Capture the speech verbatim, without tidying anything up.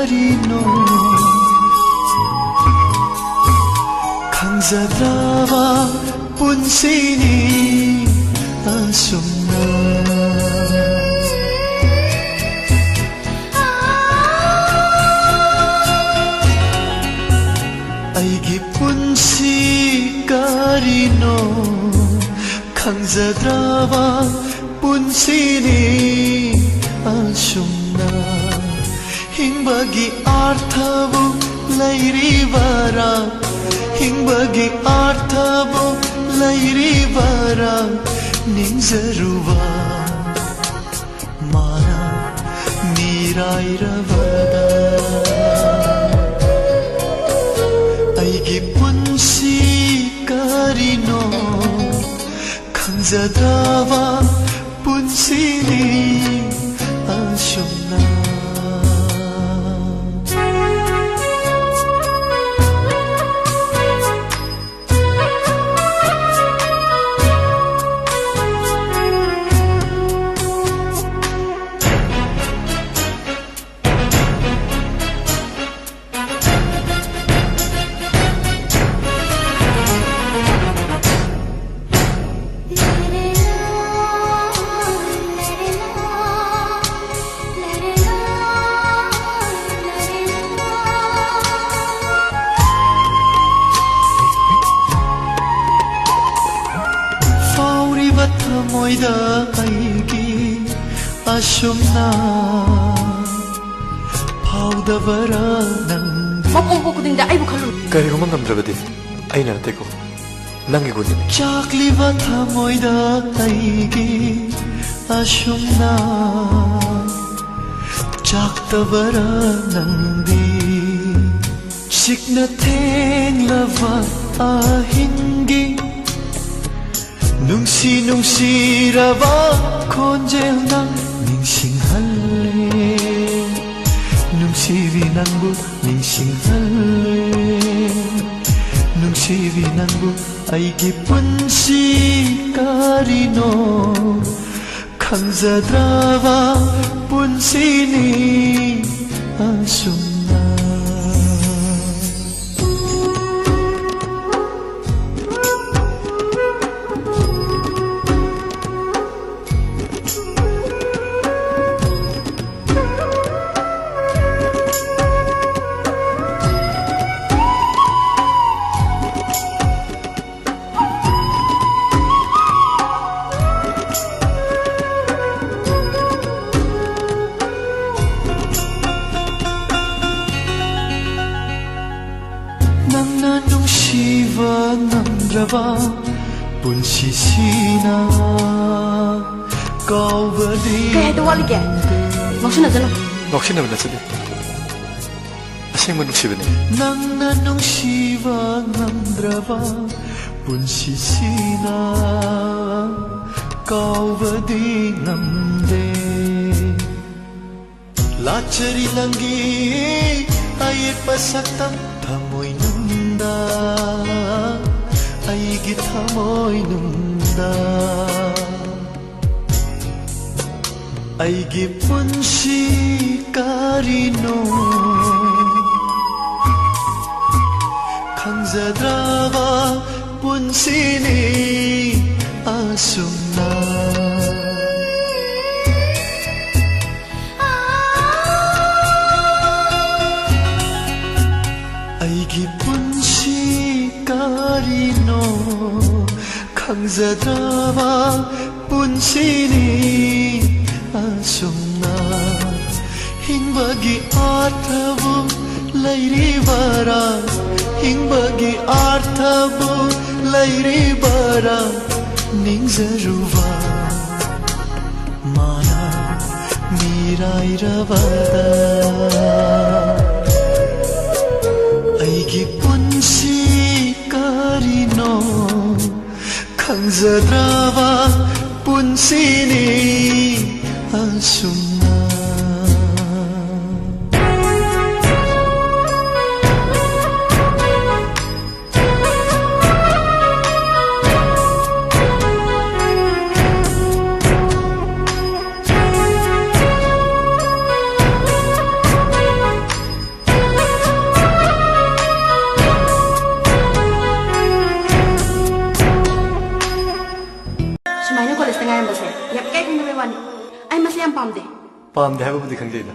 ꯀꯔꯤꯅꯣ ꯈꯪꯖꯗ꯭ꯔꯕ ꯄꯨꯟꯁꯤꯅꯤ ꯑꯁꯨꯝꯅ꯫ ꯑꯩꯒꯤ ꯄꯨꯟꯁꯤ ꯀꯔꯤꯅꯣ ꯈꯪꯖꯗ꯭ꯔꯕ ꯄꯨꯟꯁꯤꯅꯤ ꯑꯁꯨꯝꯅ꯫ ꯍꯤꯡꯕꯒꯤ ꯑꯥꯔꯊꯕꯨ ꯂꯩꯔꯤꯕꯔꯥ? ꯍꯤꯡꯕꯒꯤ ꯑꯥꯔꯊꯕꯨ ꯂꯩꯔꯤꯕꯔꯥ? ꯅꯤꯡꯖꯔꯨꯕ ꯃꯥꯅ ꯃꯤꯔꯥꯏꯔꯕꯗ꯫ ꯑꯩꯒꯤ ꯄꯨꯟꯁꯤ ꯀꯔꯤꯅꯣ ꯈꯪꯖꯗ꯭ꯔꯕ ꯄꯨꯟꯁꯤꯅꯤ ꯑꯁꯨꯝꯅ꯫ ꯐꯥꯎꯔꯤꯕ ꯊꯃꯣꯏꯗ ꯑꯩꯒꯤ ꯑꯁꯨꯝꯅ ꯐꯥꯎꯗꯕꯔꯥ ꯅꯪ? ꯃꯄꯣꯛꯄ ꯈꯨꯗꯤꯡꯗ ꯑꯩꯕꯨ ꯈꯜꯂꯨ꯫ ꯀꯔꯤꯒꯨꯝꯕ ꯉꯝꯗ꯭ꯔꯕꯗꯤ ꯑꯩꯅ ꯅꯠꯇꯦꯀꯣ, ꯅꯪꯒꯤ ꯒꯨꯟꯗꯨꯅꯤ꯫ ꯆꯥꯛꯂꯤꯕ ꯊꯃꯣꯏꯗ ꯑꯩꯒꯤ ꯑꯁꯨꯝꯅ ꯆꯥꯛꯇꯕꯔꯥ ꯅꯪꯗꯤ? ꯁꯤꯛꯅ ꯊꯦꯡꯂꯕ ꯑꯍꯤꯡꯒꯤ ꯅꯨꯡꯁꯤ ꯅꯨꯡꯁꯤꯔꯕ ꯈꯣꯟꯖꯦꯜꯅ ꯅꯤꯡꯁꯤꯡꯍꯜꯂꯦ꯫ ꯅꯨꯡꯁꯤꯕꯤ ꯅꯪꯕꯨ ꯅꯤꯡꯁꯤꯡꯍꯜꯂꯦ꯫ ꯅꯨꯡꯁꯤꯕꯤ ꯅꯪꯕꯨ ꯑꯩꯒꯤ ꯄꯨꯟꯁꯤ ꯀꯔꯤꯅꯣ ꯈꯪꯖꯗ꯭ꯔꯕ ꯄꯨꯟꯁꯤꯅꯤ ꯑꯁꯨꯝ ꯉꯝꯗ꯭ꯔꯕ ꯄꯨꯟꯁꯤꯁꯤꯅ ꯀꯥꯎꯕꯗꯤ ꯀꯩ ꯍꯥꯏꯗꯧ ꯋꯥꯠꯂꯤꯒꯦ? ꯉꯥꯎꯁꯤꯟꯅꯖꯅꯨ꯫ ꯉꯥꯎꯁꯤꯟꯅꯕ ꯅꯠꯆꯗꯦ꯫ ꯑꯁꯦꯡꯕ ꯅꯨꯡꯁꯤꯕꯅꯤ꯫ ꯅꯪꯅ ꯅꯨꯡꯁꯤꯕ ꯉꯝꯗ꯭ꯔꯕ ꯄꯨꯟꯁꯤꯁꯤꯅ ꯀꯥꯎꯕꯗꯤ ꯉꯝꯗꯦ꯫ ꯂꯥꯠꯆꯔꯤ ꯅꯪꯒꯤ ꯑꯌꯦꯛꯄ ꯁꯛꯇꯝ ꯊꯃꯣꯏꯅꯨꯡꯗ, ꯑꯩꯒꯤ ꯊꯃꯣꯏꯅꯨꯡꯗ꯫ ꯑꯩꯒꯤ ꯄꯨꯟꯁꯤ ꯀꯔꯤꯅꯣ ꯈꯪꯖꯗ꯭ꯔꯕ ꯄꯨꯟꯁꯤꯅꯤ ꯑꯁꯨꯝꯅ꯫ ꯑꯩꯒꯤ ꯄꯨꯟꯁꯤ ꯀꯔꯤꯅꯣ ꯈꯪꯖꯗ꯭ꯔꯕ ꯄꯨꯟꯁꯤꯅꯤ ꯑꯁꯨꯝꯅ꯫ ꯍꯤꯡꯕꯒꯤ ꯑꯥꯔꯊꯕꯨ ꯂꯩꯔꯤꯕꯔꯥ? ꯍꯤꯡꯕꯒꯤ ꯑꯥꯔꯊꯕꯨ ꯂꯩꯔꯤꯕꯔꯥ? ꯅꯤꯡꯖꯔꯨꯕ ꯃꯥꯅ ꯃꯤꯔꯥꯏꯔꯕꯗ꯫ ꯑꯩꯒꯤ ꯄꯨꯟꯁꯤ ꯀꯔꯤꯅꯣ ꯈꯪꯖꯗ꯭ꯔꯕ ꯄꯨꯟꯁꯤꯅꯤ ꯑꯁꯨꯝꯅ꯫ ꯁꯨꯃꯥꯏꯅ ꯀꯣꯂꯦꯖꯇ ꯉꯥꯏꯔꯝꯕꯁꯦ ꯌꯥꯝ ꯏꯀꯥꯏ ꯈꯪꯗꯕꯩ ꯋꯥꯅꯤ꯫ ꯑꯩ ꯃꯁꯤ ꯌꯥꯝ ꯄꯥꯝꯗꯦ꯫ ꯄꯥꯝꯗꯦ ꯍꯥꯏꯕꯕꯨꯗꯤ ꯈꯪꯖꯩꯗ꯫